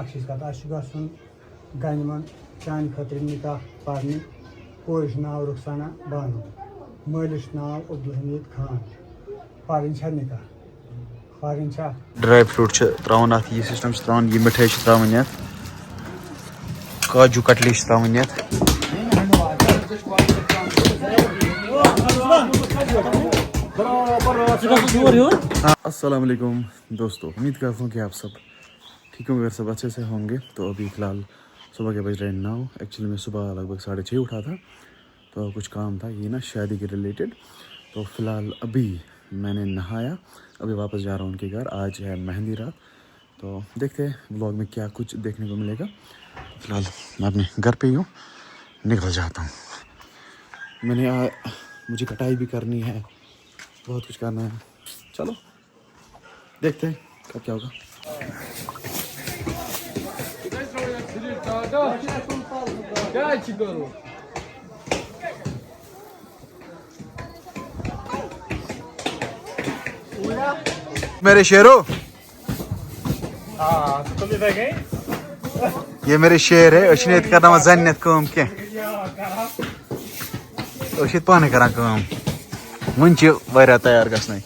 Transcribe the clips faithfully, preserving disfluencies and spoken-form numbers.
اَسہِ چھِ گژھُن گنہِ منٛز چانہِ خٲطرٕ نکاح پرنہِ۔ کورِ چھُ ناو رُخسانہ بانو، مٲلِس چھُ ناو عبدالحمید خان۔ پرٕنۍ چھا نکاح؟ پرٕنۍ چھا؟ ڈراے فروٹ چھِ تراوان اتھ، یہِ سسٹم چھِ تراوان، یہِ مِٹھٲے چھِ تراوان یتھ، کاجو کٹلی چھِ تراوان یتھ۔ السلام علیکم دوستو، امید کرتا ہوں کہ آپ سب ٹھیک ہوں، گھر سب اچھے سے ہوں گے۔ تو ابھی فی الحال صبح کے بج رہے ہیں نو۔ ایکچولی میں صبح لگ بھگ ساڑھے چھ اٹھا تھا، تو کچھ کام تھا یہ نا شادی کے ریلیٹڈ۔ تو فی الحال ابھی میں نے نہایا، ابھی واپس جا رہا ہوں ان کے گھر۔ آج ہے مہندی رات، تو دیکھتے ہیں ولاگ میں کیا کچھ دیکھنے کو ملے گا۔ فی الحال میں اپنے گھر پہ ہی ہوں، نکل جاتا ہوں۔ میں نے آ، مجھے کٹائی بھی کرنی ہے، بہت کچھ کرنا ہے۔ چلو دیکھتے ہیں کب کیا ہوگا۔ میرے شیرو، یہ میرے شیر ہے، أسۍ چھِنہٕ ییٚتہِ کرناوان زَنہِ نِتھ کٲم کینٛہہ۔ أسۍ چھِ ییٚتہِ پانَے کران کٲم۔ وٕنہِ چھِ واریاہ تیار گژھنَے۔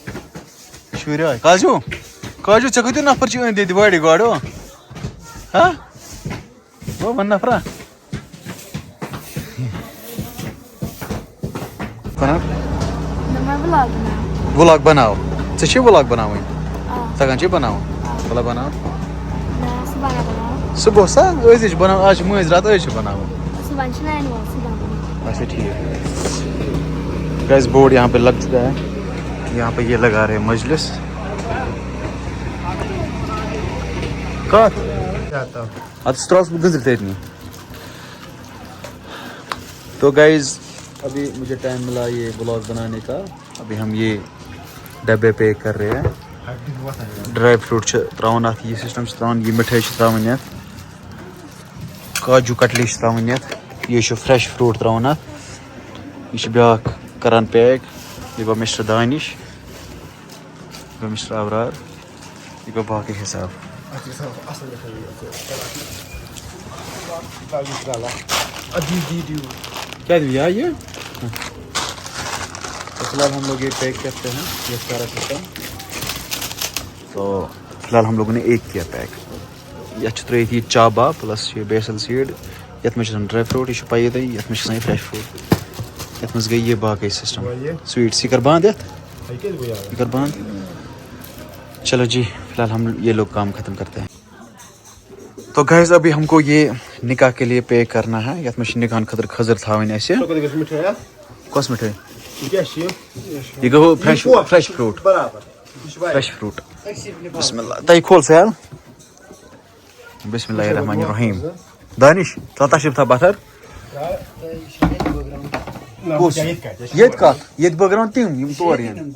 شُرۍ ٲے۔ کاجوٗ، کاجوٗ، ژےٚ کۭتیٛاہ نفر چھِ أنٛدۍ أنٛدۍ باڈی گاڈو؟ ہا؟ گوٚو وُہَن نفرا؟ کران؟ نہ، میں vlog بناو۔ Vlog بناو۔ ژےٚ چھے vlog بناوٕنۍ؟ آ۔ تگان چھے بناوُن؟ آ۔ وَلہٕ بناو۔ نہ، صبح نہ بناو۔ صبح سا؟ أزی چھِ بناوُن، آز چھِ مٲنٛزِ راتھ، أزی چھِ بناوُن۔ صبحن چھِ نانہِ وول، صبحن بناو۔ اچھا، ٹھیک۔ گیس بورڈ یہاں پہ لگ چکا ہے، یہاں پہ یہ لگا رہے مجلس۔ کتھ؟ اَتھ ترٛاوَس بہٕ گٔنٛزِتھ تٔتنٕے۔ تو گائز، ابھی مجھے ٹائم ملا یہ ولاگ بنانے کا۔ ابھی ہم یہ ڈبے پیک کر رہے ہیں۔ ڈرائی فروٹ چھِ ترٛاوان اَتھ، یہِ سسٹم چھِ ترٛاوان، یہِ مِٹھٲے چھِ ترٛاوان یَتھ، کاجو کٹلی چھِ ترٛاوان یَتھ، یہِ چھُ فریش فروٹ ترٛاوان اَتھ۔ یہِ چھُ بیٛاکھ کران پیک، یہِ گوٚو مسٹر دانش، یہِ گوٚو مسٹر ابرار۔ یہِ گوٚو باقٕے حساب۔ اَتھ چھِ گژھان اَصٕل گژھان یہِ ژٕ کَر اَتھ منٛز۔ اَدٕ یہِ ترٛاو اَتھ۔ اَدٕ یہِ دِیِو۔ کیٛاہ دِیِو؟ یہِ ہا یہِ؟ تو فی الحال ہم لوگ یہ پیک کرتے ہیں، یہ سارا سسٹم۔ تو فی الحال ہم لوگوں نے ایک کیا پیک۔ یَتھ چھُ ترٛٲیِتھ یہِ چابا پلس یہِ بیسل سیٖڈ۔ یَتھ منٛز چھِ آسان ڈرائی فروٹ، یہِ چھُ پَیی تۄہہِ، یَتھ منٛز چھِ آسان یہِ فریش فروٹ۔ یَتھ منٛز گٔے یہِ باقٕے سسٹم۔ وۄنۍ یہِ؟ سویٹس، یہِ کر بنٛد یَتھ۔ یہِ کیٛازِ گوٚو یَلہٕ؟ یہِ کر بنٛد۔ چلو جی، فی الحال ہم یہ لوگ کام ختم کرتے ہیں۔ تو گائز، ابھی ہم کو یہ نکاح کے لیے پیک کرنا ہے۔ یَتھ منٛز چھِ نکاحن خٲطرٕ خٔزٕر تھاوٕنۍ اَسہِ۔ ژےٚ کوٚت گٔژھ مِٹھٲے اَتھ؟ کۄس مِٹھٲے؟ یہِ کیٛاہ چھِ یہِ؟ یہِ گوٚو یہِ fresh، پوش۔ Fresh fruit۔ برابر۔ یہِ چھُ واریاہ۔ Fresh fruit۔ بسم اللہ۔ تۄہہِ کھول سیال۔ بسم اللہ الرحمن الرحیم۔ دانش، ژٕ تشریف تھاو پتھر۔ نہ، کُس؟ ییٚتہِ کَتہِ؟ ییٚتہِ کَتھ؟ ییٚتہِ بٲگراوَن تِم، یِم تور یِن۔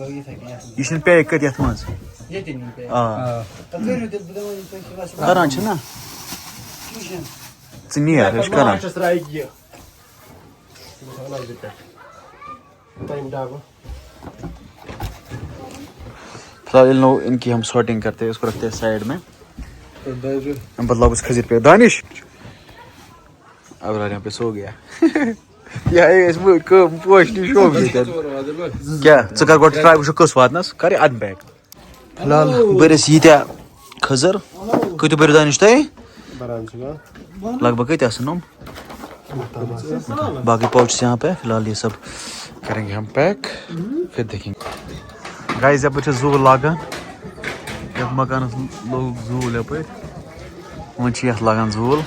یہِ چھِنہٕ پیک کٔرِتھ یَتھ منٛز۔ آ۔ آ۔ تَتھ کٔرِو تیٚلہِ، بہٕ دَپان، یہِ تۄہہِ چھُو اَصٕل۔ کران چھِنہ؟ کِہیٖنۍ۔ ژٕ نیر، أسۍ چھِ کران۔ تَمہِ ڈَبہٕ۔ فی الحال ان لوگوں، ان کی ہم سارٹنگ کرتے ہیں، اس کو رکھتے ہیں سائیڈ میں۔ ہم بدلاؤ اس کھجور پہ۔ دانش! ابرار یہاں پہ سو گیا۔ یا اے، اس میں ک-، پوش نی شوق دیتے۔ کیا؟ ژٕ کر گۄڈٕ ٹرائی، وٕچھو کٔژ واتنس، کر یہِ انپیک۔ فی الحال بٔرۍ اَسہِ ییٖتیٛاہ کھٔزٕر۔ کۭتیٛاہ بٔرِو دانِش تۄہہِ؟ بران چھِ مےٚ۔ لگ بھگ کۭتیٛاہ آسَن یِم؟ باقی پاؤچ چھِ یہاں پہ۔ فی الحال یہ سب کریں گے ہم پیک، پھر دیکھیں گے۔ گائز، یَپٲرۍ چھِ زوٗل لاگان۔ یَتھ مکانَس لوٚگ زوٗل یَپٲرۍ۔ وۄنۍ چھِ یَتھ لاگان زوٗل۔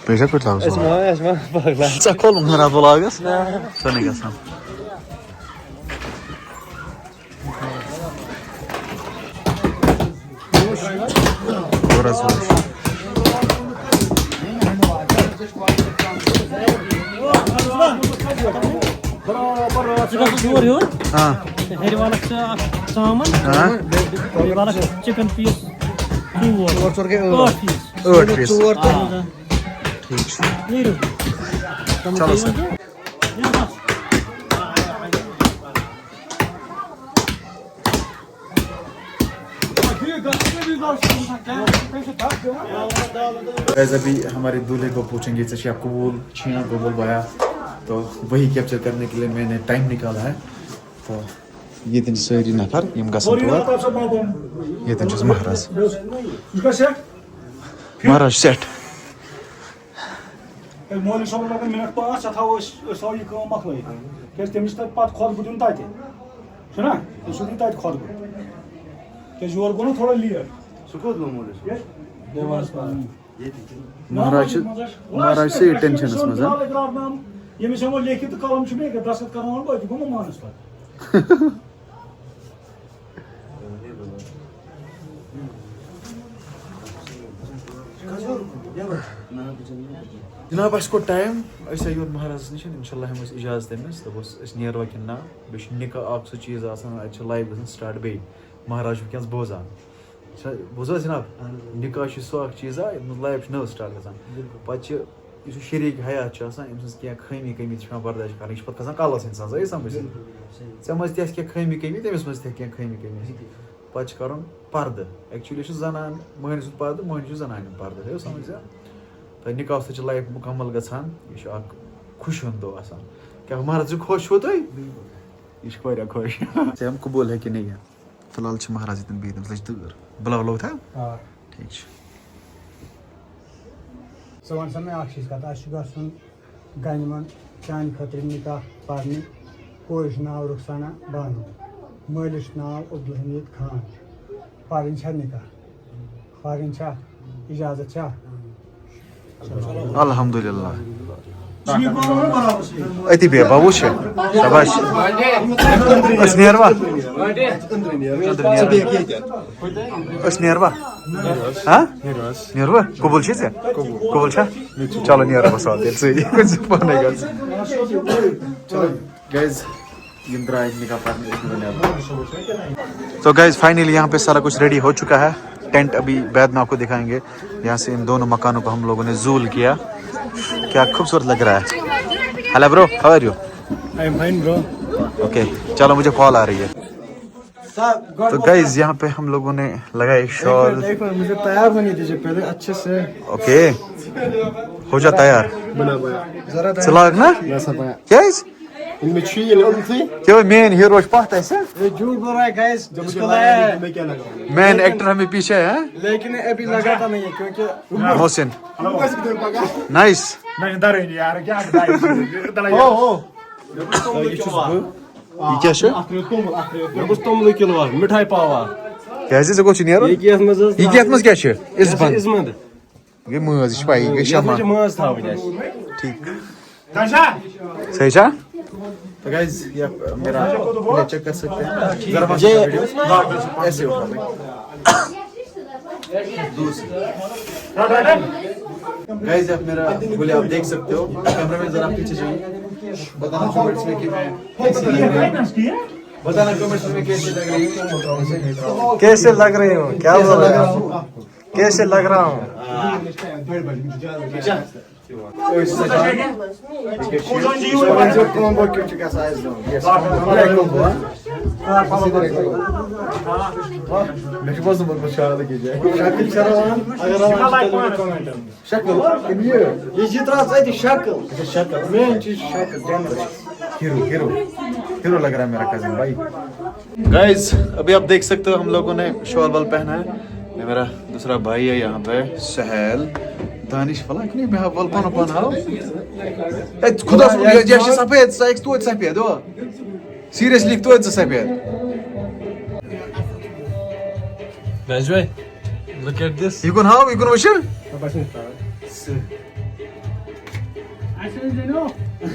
بیٚیہِ چھا کُٹھ تھاوُن؟ أسۍ ما، أسۍ ما پاگلا۔ ژےٚ کھولُن نہٕ راتھ ولاگس؟ نہ۔ چھُنہٕ گژھان۔ ژٕ گژھ یور ہیوٚر۔ ہاں۔ تہٕ ہیٚرِ والَکھ ژٕ اَکھ ژامَن۔ ہاں۔ بیٚیہِ والَکھ چِکن پیٖس ژور۔ ژور ژور گٔے ٲٹھ۔ ٲٹھ پیٖس۔ ٲٹھ پیٖس۔ ژور تہٕ آ۔ ٹھیٖک چھُ۔ نیٖرِو۔ چلو سر۔ گائز، ابھی ہمارے دولہے کو پوچھیں گے، ژےٚ چھا قبول، چھُ یا قبول بایا؟ تو وہی کیپچر کرنے کے لیے میں نے ٹائم نکالا ہے۔ تو ییٚتٮ۪ن چھِ سٲری نفر، یِم گژھن تور۔ ییٚتٮ۪ن چھُس مہراز۔ مہراز سٮ۪ٹ۔ ہے، مولوی صٲبَن لَگَن مِنَٹ پانٛژھ، ژےٚ تھاوو أسۍ، أسۍ تھاوو یہِ کٲم مۄکلٲیِتھ۔ کیٛازِ تٔمِس چھِ تَتہِ پَتہٕ خۄطبہٕ دیُن تَتہِ۔ چھُنہ؟ تٔمِس چھُ دیُن تَتہِ خۄطبہٕ۔ کیٛازِ یورٕ گوٚو نہ تھوڑا لیٹ۔ سُہ کوٚت گوٚو مولوی صٲب؟ ییٚتہِ۔ نٮ۪ماز پَران۔ ییٚتہِ۔ مہراز چھِ، مہراز چھِ صحیح ٹینشنَس منٛز، ہا؟ ییٚمِس ہٮ۪مو لیکھِتھ تہٕ قلم چھُ مےٚ، دَستخط کَرناوَن بہٕ، أتی گوٚو مےٚ مانَس پَتہٕ۔ جناب، اَسہِ کوٚر ٹایم، أسۍ آیہِ یور مہرازَس نِش، اِنشاء اللہ ہٮ۪مو أسۍ اِجازت تٔمِس، دوٚپُس أسۍ نیروا کِنہٕ نہ؟ بیٚیہِ چھُ نِکاح اَکھ سُہ چیٖز آسان، اَتہِ چھِ لایِو گژھان سٹاٹ بیٚیہِ، مہراز چھُ وٕنکٮ۪نَس بوزان۔ چھا، بوٗزوا جناب؟ اہن حظ۔ نِکاح چھُ سُہ اَکھ چیٖزا، یَتھ منٛز لایِو چھِ نٔو سٹاٹ گژھان۔ بِلکُل۔ پَتہٕ چھِ یُس یہِ شریٖک حیات چھُ آسان، أمۍ سٕنٛز کینٛہہ خٲمی کٲمی تہِ چھِ پٮ۪وان برداشت کَرٕنۍ، یہِ چھُ پَتہٕ کھَسان کَلَس اِنسان، صحیح سَمٕجھ؟ بِلکُل، بِلکُل، صحیح۔ ژےٚ منٛز تہِ آسہِ کینٛہہ خٲمی کٲمی، تٔمِس منٛز تہِ ہیٚکہِ کینٛہہ خٲمی کٲمی آسِتھ۔ بِلکُل۔ پَتہٕ چھُ کَرُن پَردٕ۔ Actually چھُ زَنان مۄہنِو سُنٛد پَردٕ، مۄہنِو چھُ زَنانہِ ہُنٛد پَردٕ، ہیوٚو سَمٕجھ ژےٚ؟ تہٕ نِکاح سۭتۍ چھِ لایِف مُکمل گژھان، یہِ چھُ اَکھ خوشی ہُنٛد دۄہ آسان۔ کیٛاہ مہراز جی خۄش چھُو تُہۍ؟ بِلکُل۔ یہِ چھُ واریاہ خۄش۔ ژےٚ یِم قبوٗل ہیٚکہِ نہٕ یِتھ۔ فی الحال چھِ مہراز ییٚتٮ۪ن بِہِتھ، أمِس لٔج تۭر۔ بُلاو لوٚگ تھا؟ آ۔ ٹھیٖک چھُ۔ ژٕ وَن سا مےٚ اَکھ چیٖز کَتھ، اَسہِ چھُ گژھُن گَنہِ منٛز چانہِ خٲطرٕ نِکاح پَرنہِ۔ کورِ چھُ ناو رُخسانا بانو، مٲلِس چھُ ناو عبدالحمید خان۔ پَرٕنۍ چھا نِکاح؟ پَرٕنۍ چھا؟ اِجازت چھا؟ الحمدللہ۔ أتی بیٚہہ، بہٕ وٕچھِ۔ شاباش۔ أسۍ نیروا؟ أسۍ نیروا؟ ہاں؟ نیروا؟ قبول چھِ ژےٚ؟ قبول چھا؟ چلو نیرو بس، آو تیٚلہِ سٲری۔ کُنہِ زٕ پانَے گژھ۔ چلو۔ گایز، یِم درٛاے نِکاح پَرنہِ، أسۍ نیرو نٮ۪بر۔ تو گایز، فائنلی یہاں پہ سارا کچھ ریڈی ہو چکا ہے۔ ٹینٹ ابھی بیدنا کو دکھائیں گے۔ یہاں سے ان دونوں مکانوں کو ہم لوگوں نے زول کیا۔ کیا خوبصورت لگ رہا ہے۔ Hello bro, how are you? I am fine, bro. Okay, چلو، مجھے کال آ رہی ہے۔ تو گائز، یہاں پہ ہم لوگوں نے لگائے شال۔ ایک منٹ، ایک منٹ، مجھے تیار ہونے دیجیے پہلے اچھے سے۔ اوکے، ہو جا تیار۔ بنا بنا۔ ذرا ژٕ لاگ نا؟ بس بنا۔ کیٛازِ؟ ان میں چھی یہ لوگ تھی۔ کیٛازِ مین ہیٖرو چھُ پتھ اَسہِ؟ یہ جھوٹ بول رہا ہے گائز، جس کو لایا ہے۔ میں کیا لگا؟ مین ایکٹر ہمیں پیچھے ہے۔ لیکن ابھی لگاتا نہیں ہے کیونکہ محسن۔ نائس۔ نہ، ڈرٲنی یار، کیٛاہ ڈرٲنی؟ ہو، ہو۔ یہِ چھُس بہٕ۔ یہِ کیٛاہ چھُ؟ مےٚ گوٚژھ توٚملہٕ کِلوٗ اکھ، مِٹھٲے پاوا۔ کیٛازِ ژےٚ کوٚت چھُ نیرُن؟ یہِ کیٛاہ یتھ منٛز حظ؟ یہِ کیٛاہ یتھ منٛز کیٛاہ چھُ؟ یتھ منٛز۔ اِزبنٛد۔ یہِ گٔے مٲنٛز، یہِ چھِ پَیی، یہِ گٔے یتھ منٛز شمع۔ چھِ مٲنٛز تھاوٕنۍ اَسہِ۔ ٹھیٖک۔ صحیح چھا؟ تو گایز، یہ میرا پلے چیک کر سکتے ہیں۔ ذرا بس یہ ویڈیو ایسے اٹھا لیں۔ دوسری۔ گائز، آپ میرا گلے آپ دیکھ سکتے ہو۔ کیمرہ مین ذرا پیچھے جائیے۔ بتانا کمنٹس میں کہ میں کیسی لگ رہی ہوں۔ بتانا کمنٹس میں کیسی لگ رہی ہوں۔ کیسے لگ رہے ہو؟ کیا کیسے بول رہے لگ ہو رہا آپ؟ ہوں؟ کیسے لگ رہا ہوں؟ ہاں۔ مےٚ چھُ بوزمُت، بہٕ چھُس شالہٕ کہِ جایہِ۔ شکل چھِ رَوان، اگر رَوان چھِ، تیٚلہِ ؤنِو کمنٹن منٛز۔ شکل، یہِ۔ یہِ چھِ ترٛاو ژٕ اَتہِ شکل۔ اچھا، شکل۔ مین چیٖز چھِ شکل، جنرل۔ ہیرو، ہیرو، ہیرو لگ رہا ہے میرا کزن بھائی۔ گائز، ابھی آپ دیکھ سکتے ہو ہم لوگوں نے شال وال پہنا ہے۔ یہ میرا دوسرا بھائی ہے یہاں پہ، سہیل، دانش، فلاں کنے میں ول پانو پان ہاو۔ اے خدا سُنٛد، یہِ، یہِ چھِ سفید، سۄ أکِس توتہِ سفید، ہو۔ سیریسلی توتہِ ژٕ سفید۔ Guys, wait. Look at this. یہِ کُن ہاو، یہِ کُن وٕچھِو۔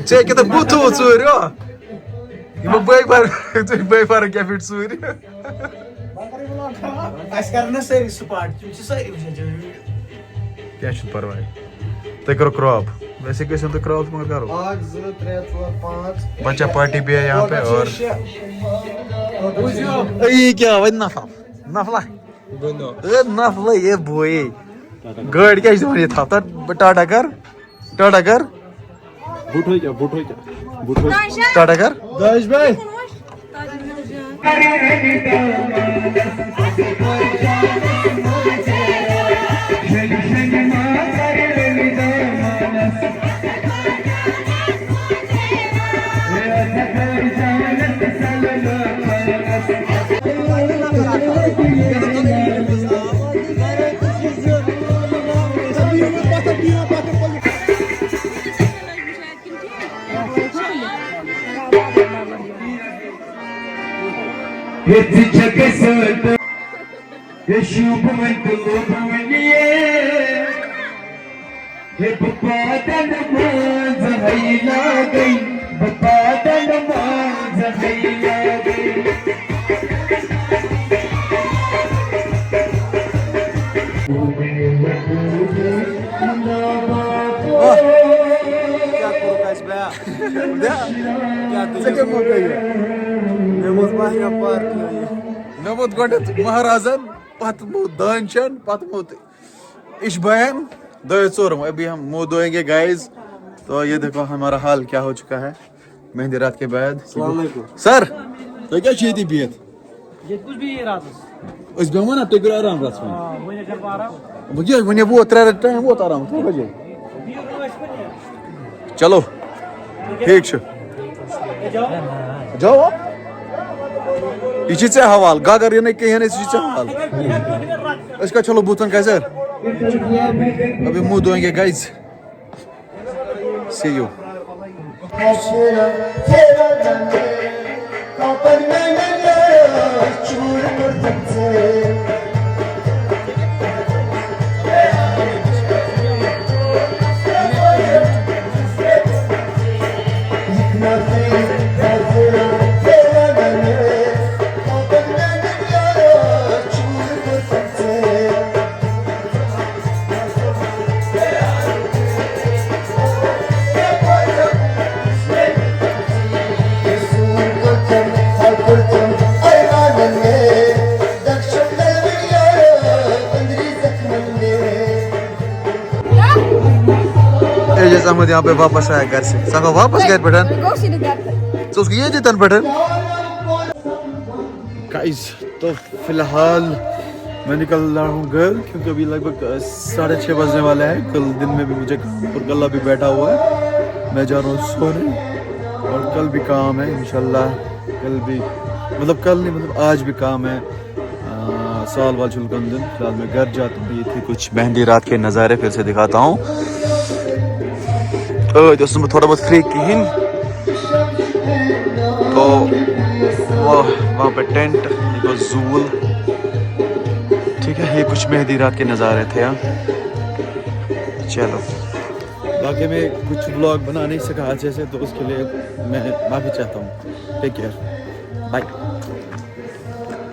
ژےٚ کیٛاہ تہٕ بُتھ تھوٚوُتھ ژوٗرِ، ہو؟ یِمو بٲے بار-، ژےٚ بٲے بارٕنۍ کیٛاہ فِٹ ژوٗرِ؟ اَسہِ کَرَن نہ سٲری سپاٹ، تِم چھِ سٲری وٕچھان چٲنۍ ویٖڈیو۔ کینٛہہ چھُنہٕ پَرواے۔ تُہۍ کٔرِو کراپ۔ ویسے گٔژھِو نہٕ تُہۍ کراپ تہِ مگر کَرو۔ اَکھ، زٕ، ترٛےٚ، ژور، پانٛژھ۔ بچہ پارٹی بھی ہے یہاں پہ اور بچہ شےٚ۔ اے، یہِ کیٛاہ وۄنۍ نفل؟ نفلہ؟ اے، نفلہ، اے بوے۔ گٲڑۍ کیٛاہ چھِ دِوان یہِ تھپھ؟ تَتھ ٹاٹا کر۔ ٹاٹا کر۔ بوٗٹھو کیٛاہ؟ بوٗٹھو کیٛاہ؟ بوٗٹھو۔ ٹاٹا کر۔ داش بھائی۔ ییٚتہِ چھِ گژھان یہِ شوٗبوٕنۍ تہٕ لوٗبوٕنۍ یہِ۔ ہے بہٕ پادن منٛز ہے لاگٕنۍ، بہٕ پادن منٛز ہے لاگٕنۍ۔ واہ، کیٛاہ کوٚرُکھ اَسہِ بیٛاکھ؟ کیٛاہ ژےٚ کیٛاہ موقع یہِ؟ مےٚ ووت واریاہ پارکہِ یہِ۔ مےٚ ووت گۄڈٕنٮ۪تھ مہرازن، پتہٕ موت دانشن، پتہٕ موت عشبین، دۄیو ژورو۔ ابھی ہم منہ دھوئیں گے گائز۔ تو یہ دیکھو ہمارا حال کیا ہو چکا ہے مہندی رات کے بعد۔ السلام علیکم۔ سر، تُہۍ کیٛاہ چھِو ییٚتی بِہِتھ؟ ییٚتہِ کُس بیٚیہِ راتَس؟ أسۍ بیٚہمو نا، تُہۍ کٔرِو آرام رَژھ کھنٛڈ۔ آ، وۄنۍ کَرٕ بہٕ آرام۔ وۄنۍ کیٛاہ، وۄنۍ ہے ووت ترٛےٚ رٮ۪تھ ٹایم، ووت آرام، کٔژ بجے؟ بیٚیہِ رٲژ پَتہٕ۔ چلو، ٹھیٖک چھُ۔ جاو۔ جاو۔ یہِ چھُ ژےٚ حوالہٕ، گگر یہِ نہٕ کِہیٖنۍ، أسۍ چھِ ژےٚ حوالہٕ۔ أسۍ کَتہِ چھَلو بُتھَن کَتہِ سَر؟ ابھی منہ دھوئیں گے guys. See you. Ejaz Ahmed یہاں پہ واپس آیا گھر سے۔ سا گوٚو واپس گھر پٮ۪ٹھ؟ گوٚو سُہ نہٕ گرٕ۔ ژٕ اوسُکھ ییٚتی تَنہٕ پٮ۪ٹھ؟ گائز، تو فی الحال میں نکل رہا ہوں گھر، کیونکہ ابھی لگ بھگ ساڑھے چھ بجنے والا ہے۔ کل دن میں بھی مجھے کام پر، کل بھی بیٹھا ہوا ہے۔ میں جا رہا ہوں سونے اور کل بھی کام ہے انشاءاللہ۔ کل بھی، مطلب کل نہیں، مطلب آج بھی کام ہے۔ آ، سال وال چھُنہٕ کُن دیُن۔ فی الحال میں گھر جاتا ہوں، یہ تھے کچھ مہندی رات کے نظارے، پھر سے دکھاتا ہوں۔ ٲدۍ اوسُس نہٕ بہٕ تھوڑا بہت فری کِہیٖنۍ۔ تو وہ وہاں پہ ٹینٹ، یہ بس زول۔ ٹھیک ہے، یہ کچھ مہندی رات کے نظارے تھے، ہاں۔ چلو، باقی میں کچھ ولاگ بنا نہیں سکا اچھے سے، تو اس کے لیے میں معافی چاہتا ہوں۔ Take care, bye.